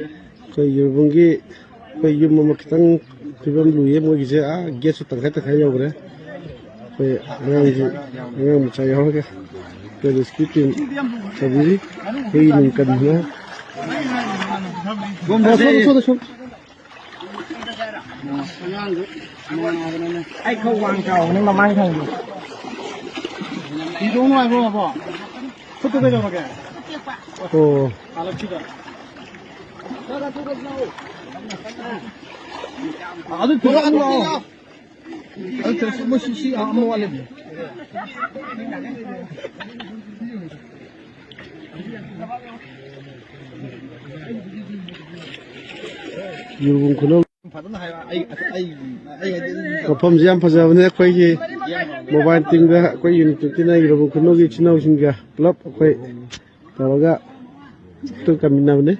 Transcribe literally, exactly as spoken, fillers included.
ꯑꯩꯈꯣꯏ ꯌꯨꯝꯕꯨꯡꯒꯤ ꯑꯩꯈꯣꯏ ꯌꯨꯝ ꯑꯃ ꯈꯤꯇꯪ ꯐꯤꯕꯝ ꯂꯨꯏꯌꯦ, ꯃꯣꯏꯒꯤꯁꯦ ꯑꯥ ꯒꯦꯠꯁꯨ ꯇꯪꯈꯥꯏ ꯇꯪꯈꯥꯏ ꯌꯧꯈ꯭ꯔꯦ꯫ ꯑꯩꯈꯣꯏ ꯑꯉꯥꯡꯁꯤ, ꯑꯉꯥꯡ ꯃꯆꯥ ꯌꯥꯎꯔꯒ ꯑꯩꯈꯣꯏ ꯔꯦꯁꯀ꯭ꯌꯨ ꯇꯤꯝ ꯇꯧꯕꯤꯔꯤ꯫ ꯑꯩꯈꯣꯏ ꯅꯤꯡꯀꯟꯗꯨꯅ ꯁꯣꯝꯗ, ꯁꯣꯝꯗ, ꯁꯣꯝꯗ꯫ ꯑꯩ ꯈꯔ ꯋꯥꯡ ꯆꯥꯎꯕꯅꯤ ꯃꯃꯥꯡ ꯊꯪꯕ꯫ ꯐꯤ ꯇꯣꯡ ꯅꯨꯡꯉꯥꯏꯕ꯭ꯔꯣ, ꯃꯕꯣ? ꯈꯨꯠꯇꯨ ꯀꯩꯗꯧꯔꯒꯦ? ꯑꯣ꯫ ꯄꯥꯂꯛꯁꯤꯗ꯫ ꯑꯗꯨ ꯇꯣꯡꯉꯛꯑꯅꯨ ꯂꯥꯛꯑꯣ꯫ ꯑꯗꯨ ꯇꯣꯡꯉꯛꯑꯅꯨ ꯂꯥꯛꯑꯣ꯫ ꯑꯗꯨ ꯇꯣꯡꯉꯛꯑꯅꯨ, ꯃꯣꯏ ꯁꯤ, ꯁꯤ ꯑꯃ ꯋꯥꯠꯂꯦ꯫ ꯌꯨꯔꯕꯨꯡ ꯈꯨꯅꯧ꯫ ꯐꯖꯅ ꯍꯥꯏꯔ-, ꯑꯩ, ꯑꯩ, ꯑꯩ ꯍꯥꯏꯗꯤ ꯑꯗꯨꯝ ꯃꯐꯝꯁꯤ ꯌꯥꯝ ꯐꯖꯕꯅꯦ꯫ ꯑꯩꯈꯣꯏꯒꯤ ꯃꯣꯕꯥꯏꯜ ꯇꯤꯝꯒ ꯑꯩꯈꯣꯏ ꯌꯨꯅꯤꯠ ꯇ꯭ꯋꯦꯟꯇꯤ ꯅꯥꯏꯟꯒꯤ ꯌꯨꯔꯕꯨꯡ ꯈꯨꯅꯧꯒꯤ ꯏꯆꯤꯟ ꯏꯅꯥꯎꯁꯤꯡꯒ ꯄꯨꯂꯞ ꯑꯩꯈꯣꯏ ꯇꯧꯔꯒ ꯇꯨꯔ ꯇꯝꯃꯤꯟꯅꯕꯅꯦ꯫